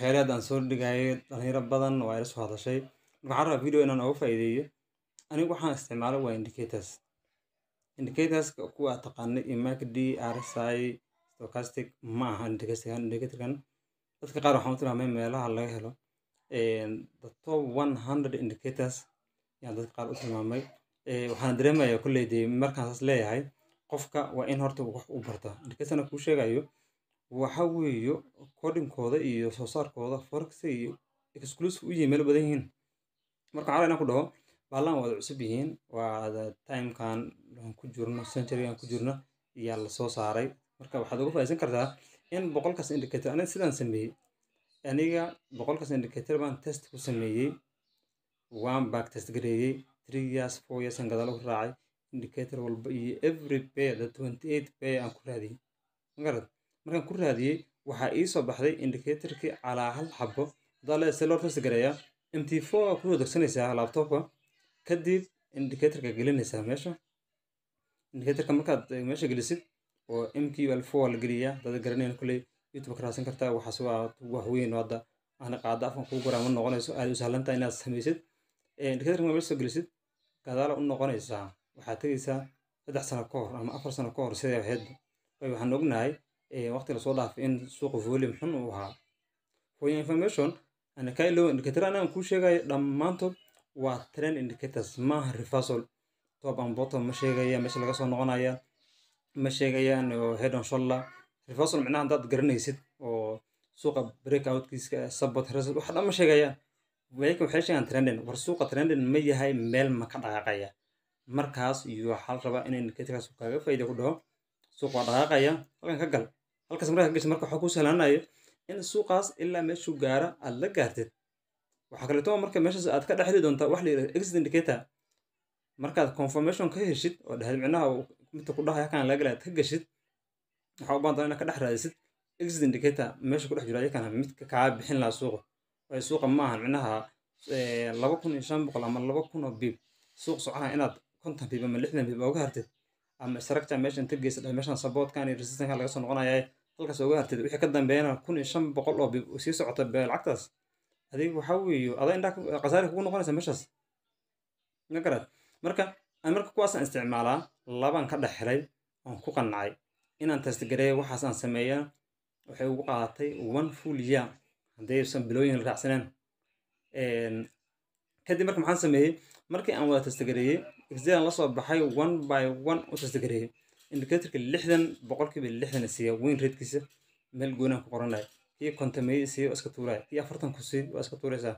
Waxyaalaha aan soo dhigayay, dhalinyaro badan waa ila soo hadashay. Marka waxaan rabaa video inaan uga faa'iideeyo. Anigu waxaan isticmaalay waa indicators. Indicators kuwa aad taqaanay iyo MACD, RSI, stochastic ma aha indicatorkan. Dadka qaar waxaan u tilmaamay meelaha laga helo the top 100 indicators yaan dadka qaar u tilmaamay. Waxaan dareemayaa kolley dee markaan saas leeyahay, qofka waa in horta wax u bartaa. Indicatorna kuu sheegayo waxa weeyo codingkooda iyo soo saarkooda forex iyo exclusive u yihiin meel badan yihiin. Marka waxaan rabaa inaan ku dhaho baalan wada cusub yihiin, waa timekan aan ku jirno, century aan ku jirno iyaa la soo saaray. Marka waxaad uga faa'iideysan kartaa in 100-kaas indicator aniga sidaan sameeyey. Aniga 100-kaas indicator baan test ku sameeyey, waan back test gareeyey, 3 years, 4 years aan gadaal u raacay indicator walba iyo every pair, the 28 pair aan ku raadiyey. Ma garad? Markaan ku raadiyey, waxaa ii soo baxday indicatorkii calaa hal xabo. Haddaa leedahay see loo test gareeyaa, MT4 waa kusoo degsanaysaa laptopka, kadib indicatorka gelinaysaa meesha. Indicatorka markaad meesha gelisid oo MQL4 la geliyaa, dad garanayn kulley YouTube ka raadsan kartaa. Waxaas waa wax weyn oo hadda aan qaada afkan kugu goraa ma noqonayso. Aad u sahlan tahay inaad samaysid. Indicatorka markaa meesha soo gelisid, gadaal u noqonaysaa, waxaad tegaysaa 3 sano ka hor ama 4 sano ka hor siday ahayd. Waayo, waxaan ognahay waqti lasoo dhaafay in suuqa volume xun uu ahaa. For your information, ana ka iloow, indicator anaan kuu sheegayo dhammaantood waa trend indicators, maaha reversal. Top and bottom ma sheegaya, meesha laga soo noqonaya ma sheegayaan oo head and shoulder reversal micnaha haddaad garanaysid oo suuqa breakoutkiiska, support, resistance, wax dhan ma sheegayaan. Waxay sheegaan trending. War suuqa trending ma yahay, meel ma ka dhaqaaqaya? Markaas iyo waxaa la rabaa in indicatorkaas uu kaaga faa'iido, ku dhaho suuqa waa dhaqaaqaya, halkan ka gal. Halkaas markaa ka gasho, marka waxaa kuu sahlanaya in suuqaas ilaa meeshuu gaara aad la gaartid. Waxaa kaleeto marka meeshaas aad ka dhex heli doontaa wax la yidhahdo exit indicator. Markaad confirmation ka heshid oo dhahid micnaha midka ku dhahay halkan laga galay aad ka gashid, waxaa u baahan tahay inaad ka dhex raadisid exit indicator meesha ku dhex jiro, ayakana midka kaa bixin lahaa suuqa. Waayo, suuqa ma ahan micnaha 2500 ama 2000 oo pip suuq soconaya inaad 50 pip ama 60 pip uga hartid, ama structure meesha inta geysa meeshan supportkan iyo resistancekan laga soo noqonaya halkaas uga hartid, wixii ka dambeeyana 1500 oo pip sii socota lacagtaas. Adiga waxaa weeye adaa indhaha khasaari kugu noqonaysa meeshaas, ma garad? Marka aan marka kuwaasaan isticmaalaa, labaan ka dhex helay oon ku qancay inaan test gareeyo. Waxaas aan sameeyana waxay ugu qaadatay one full year, haddaysan bilooyin la raacsaneen. Kadib marka maxaan sameeyey? Markii aan wada test gareeyey, Excel aan la soo baxay, one by one u test gareeyey. Indicatorka 60% siiya win ratekiisa meel goonaan ku qoranaya. Kii kontameeye siiya waa iska tuuraya, kii 40 ku sii waa iska tuuraysaa.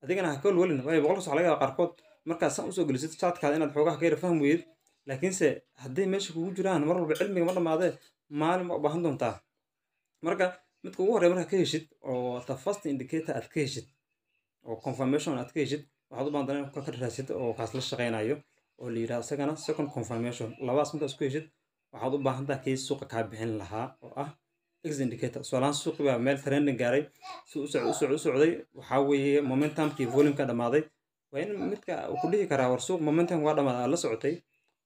Adigana ha ka walwalin, waayo boqolkaas waxaa laga yaabaa qaarkood markaad san usoo gelisid chartkaada inaad xoogaha ka yara fahmi weydid. Laakiinse hadday meesha kugu jiraan mar walba, cilmiga ma dhamaadee, maalin ma u baahan doontaa. Marka midka ugu horreya markaad ka heshid oo the first indicator aad ka heshid oo confirmation aad ka heshid, waxaad u baahan tahay inaad ka raadsid oo kaas la shaqeynayo oo la yidhahdo isagana second confirmation. Labadaas markaad isku heshid, waxaad u baahan tahay kii suuqa kaa bixin lahaa oo ah exit indicator. Tusaalahaan, suuqi baa meel trending gaaray, si u socday, u socday, u socday, waxaa weeye momentumkii volumeka dhammaaday. Waa in midka uu ku dhihi karaa war suuq momentum waa dhammaaday, aad la socotay,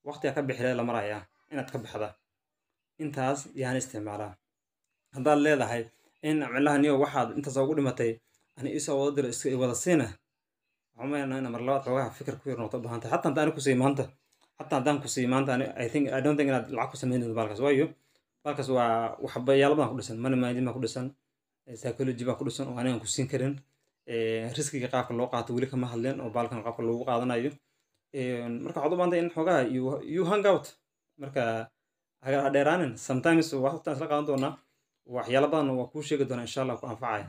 waqtiga ka bixilay la marayaa inaad ka baxda. Intaas yaan isticmaalaa. Haddaad leedahay in micnaha niyo waxaad intaas ugu dhimatay ani isoo wada diro, iska wada siina, waxaan umaleynaa in mar labaad xoogaha fikir ku yar noqoto u baahan tahay. Xataa haddaan ku siiyo maanta, ani I don't think inaad lacag ku samayn doonto baalkaas. Waayo, baalkaas waa waxyaalo badan ku dhisan, money management baa ku dhisan, psychology baa ku dhisan oo anigan ku siin karin. Riskiga qaabka loo qaato weli kama hadleen oo baalkan qaabka loogu qaadanayo. Marka waxaad u baahan tahay in xoogaha you hang out. Marka ha dheeraanin, sometimes waqtigaan isla qaadan doonaa, waxyaalo badan waa kuu sheegi doonaa, insha Allah, ku anfacaya.